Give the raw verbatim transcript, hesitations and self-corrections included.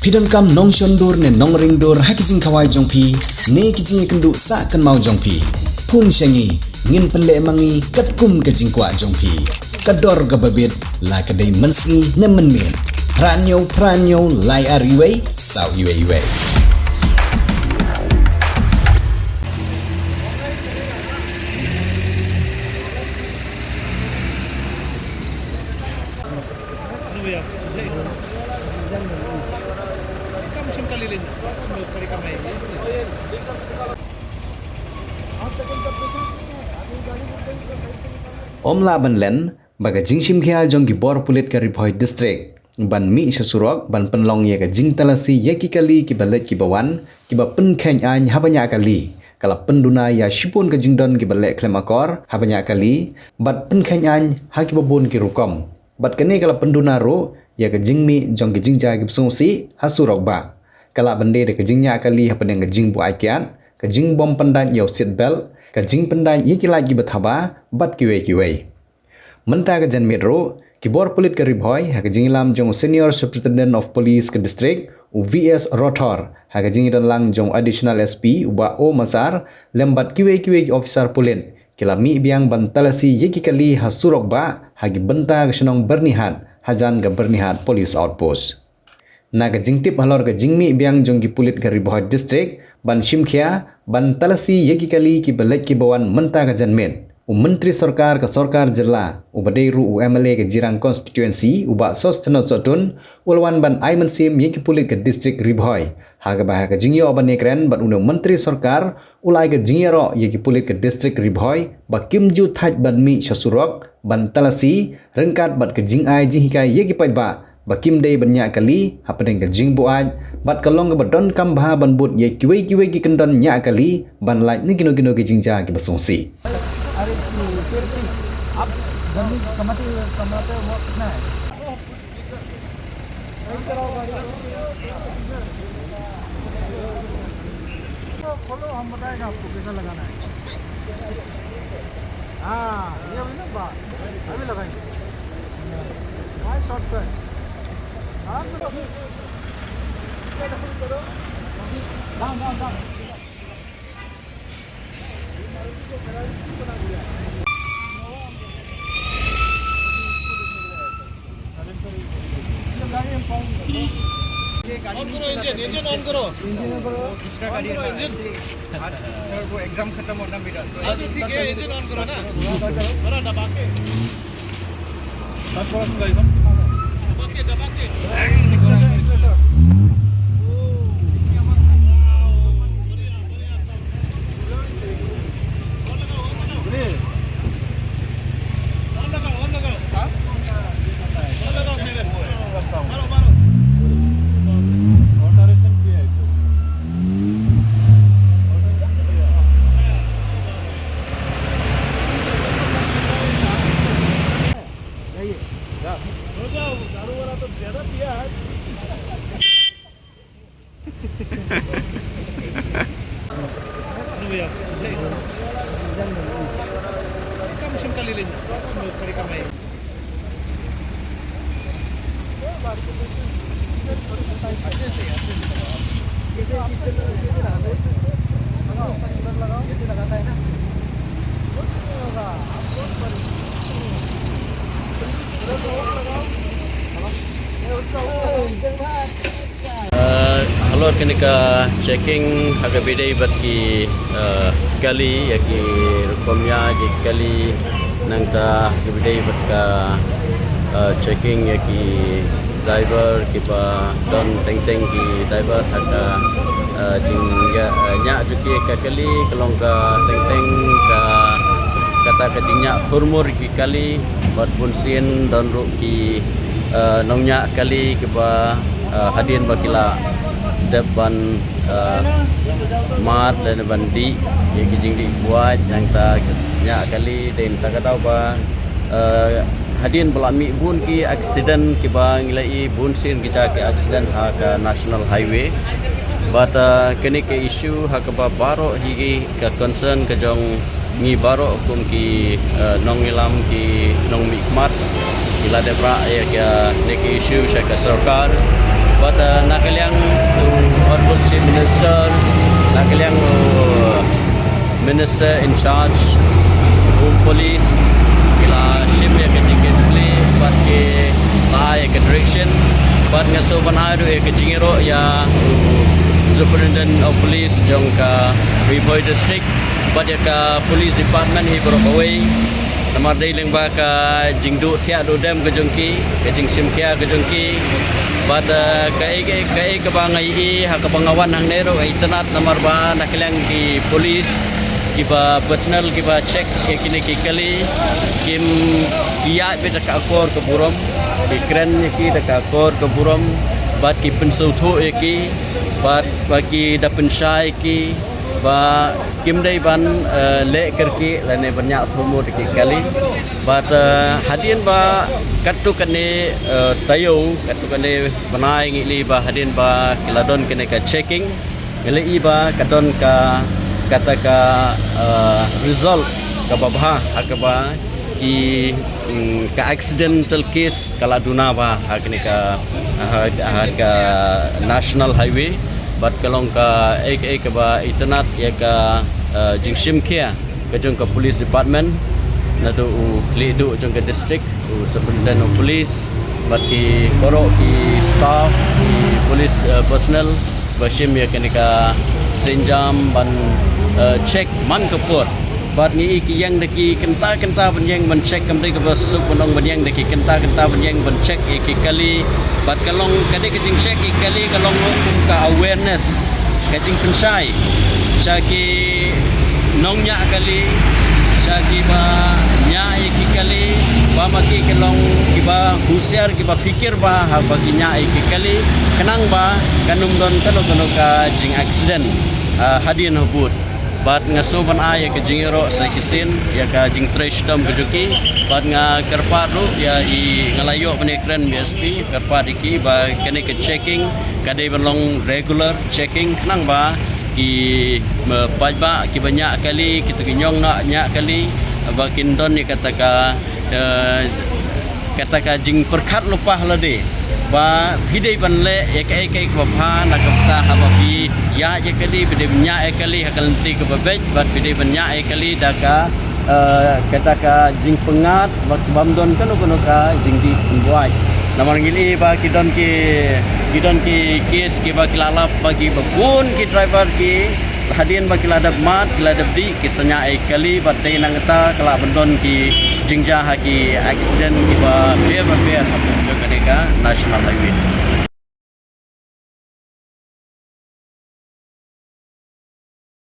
Phi donkam nongshon dur ne nongring dur ha ki jingkhawai jong phi ne ki jingïakynduh sah kynmaw jong phi? Phone sha ngi, ngin pynleh ma ngi katkum ka jingkwah jong phi. Ka dor kaba bit, la ka dei mynsngi ne mynmiet. Phra hynñiew phra hynñiew lai ar wei saw wei wei. Ym lah ban len ba ka jingshim khia jong ki bor pulit ka Ri Bhoi District ban mih sha surok ban pynlong ïa ka jingtalasi ïa ki kali kiba leit kiba wan, kiba pynkheiñ aiñ haba ñiah kali, ka la pynduna ïa shibun ka jingdon kiba leh khlem akor haba ñiah kali, bad pynkheiñ aiñ ha kiba bun ki rukom. Bad kane ka la pynduna ruh ïa ka jingmih jong ki jingjia kiba sngewsih ha surok bah. Ka lah ban dei da ka jingñiah kali hapdeng ka jingbuaid kiad, ka jingbym pyndait ïa u seat belt, ka jingpyndait ïa ki light kiba thaba, bad kiwei kiwei. Mynta ka janmiet ruh, ki bor pulit ka Ri Bhoi, ha ka jingïalam jong u Senior Superintendent of Police ka District, u V S Rathore, ha ka jingïadonlang jong u Additional S P, u Bah O Massar, lem bad kiwei kiwei ki officer pulit, ki la mih biang ban talasi ïa ki kali ha surok bah, ha ki bynta ka shnong Byrnihat, hajan ka Byrnihat Police Outpost. Na ka jingtip halor ka jingmih biang jong ki pulit ka Ri Bhoi District ban shim khia, ban talasi ïa ki kali kiba leit kiba wan mynta ka janmiet, u Myntri Sorkar ka Sorkar Jylla, uba dei ruh u M L A ka Jirang Constituency, u Bah Sosthenes Sohtun, u la wan ban ai mynsiem ïa ki pulit ka District Ri Bhoi. Ha kaba ha ka jingïoh ban ïakren bad une u Myntri Sorkar, u la ai ka jingïaroh ïa ki pulit ka District Ri Bhoi ba kim ju thait ban mih sha surok ban talasi, ryngkat bad ka jingai jinghikai ïa ki paidbah ba kim dei ban ñiah kali hapdeng ka jingbuaid, bad ka long kaba donkam bha ban bud ïa kiwei kiwei ki kyndon ñiah kali ban lait na kino kino ki jingjia kiba sngewsih. अरे, ये फिर, फिर आप गर्मी कमाते, कमाते हुआ कितना है? खोलो, हम बताएगा आपको कैसा लगाना है। हाँ, ये अभी ना बात, अभी लगाएंगे। भाई, शॉर्ट पे। आराम से। On करो इंजन, इंजन on करो। इंजन on करो। दूसरा गाड़ी है ना, इसलिए आज सर वो एग्जाम खत्म होना मेरा, तो हाँ, तो ठीक है, इंजन on करो ना। थोड़ा दबा के। दबा के, दबा के। Uh, halor kane ka checking ha kaba ïadei bad ki, uh, kali, ïa ki rukom ïa ki kali, nangta ha kaba ïadei bad ka, uh, checking ïa ki driver kiba don teng teng ki driver ha ka, uh, jing ïa, uh, ñiah jong ki ka kali, ka long ka teng teng ka, kata ka jingñiah hurmur ki kali, bad bunsien don ruh ki, eh, nongñiah kali kiba, eh, hadien ba ki la dep ban, eh, mad lane ban dih ïa ki jingdih buaid, nangta ki ñiah kali, dei na kata ka daw ba, eh, hadien ba la mih bun ki accident kiba ngi la ïohi, bunsien ki jia ki accident ha ka National Highway. Bad, eh, kane ka issue ha kaba baroh hi ka concern ka jong ngi baroh kum ki, eh, nongïalam, ki nongmihkhmat, ki la dep rah ïa kane ka issue sha ka sorkar. Bad, eh, na ka liang u Honorable Chief Minister, na ka liang u Minister in charge u police, ki la shim ïa ka jingkitkhlieh bad ki la ai ïa ka direction. Bad nga sngewbha ban ai ruh ïa ka jingïaroh ïa u Superintendent of Police jong ka Ri Bhoi District bad ïa ka Police Department hi baroh kawei. Namar dei lyngba ka jingduh thiah duh dem ka jong ki, ka jingshim khia ka jong ki. Bad, eh, kaei kaei kaei kaba nga ïohi ha kaba nga wan hangne ruh, nga itynnad namar ba na ka liang ki police, kiba personnel kiba check ïa kine ki kali, kim ki ïaid beit da ka akor ka burom, ki kren ïa ki da ka akor ka burom, bad ki pynsngewthuh ïa ki, bad ba ki da pynshai ïa ki ba kim dei ban, eh, leh kyrkieh lane ban ñiah thurmut ïa ki kali. Bad, eh, hadien ba katto katne, eh, taïew, katto katne bnai ngi ïohi ba hadien ba ki la don kane ka checking, ngi la ïohi ba ka don ka, kata ka, eh, result kaba bha ha kaba ki, mm, ka accidental case ka la duna bha ha kane ka, ha, ha ka National Highway. Bad ka long kaei kaei kaba itynnad ïa ka, eh, jingshim khia ka jong ka Police Department, naduh u khlieh duh jong ka district, u Superintendent of Police, bad ki baroh ki staff, ki police, eh, personnel ba shim ïa kane ka sienjam ban, eh, check man ka por. Bad ngi ïohi ki ïeng da ki kynta kynta ban ïeng ban check, kam dei kaba suk ban ong ban ïeng da ki kynta kynta ban ïeng ban check ïa ki kali. Bad ka long ka dei ka jingcheck ïa ki kali ka long kum ka awareness, ka jingpynshai sha ki nongñiah kali, sha kiba ñiah ïa ki kali, ba ma ki ki long kiba husiar, kiba phikir bha haba ki ñiah ïa ki kali, khnang ba kan ym don kano kano ka jing accident, ah, hadien habud. Bad nga sngewbha ban ai ïa ka jingïaroh sa shisien ïa ka jingtrei shitom ka jong ki. Bad nga kyrpad ruh ïa i, nga la ïoh ban ïakren bad i S P, kyrpad ïa ki ba kane ka checking ka dei ban long regular checking, khnang ba ki, eh, paidbah kiba ñiah kali, kito ki ñiong ñiah kali, ba kin don ïa kata ka, eh, kata ka jingpyrkhat lypa ha lade ba phi dei ban leh ïa kaei kaei kaba bha na ka bynta haba phi ïaid ïa kali, phi dei ban ñiah ïa kali ha ka lynti kaba beit, bad phi dei ban ñiah ïa kali da ka, eh, kata ka jingpyngngad, bad bym don kano kano ka jingdih pynbuaid. Namar ngi la ïohi ba ki don ki, ki don ki case kiba ki la lap ba kiba bun ki driver ki, hadien ba ki la dep mad, ki la dep dih, ki sa ñiah ïa ki kali, bad dei nangta ka lah ban don ki jingjia ha ki accident kiba pher ba pher ha pdeng jong kane ka National Highway.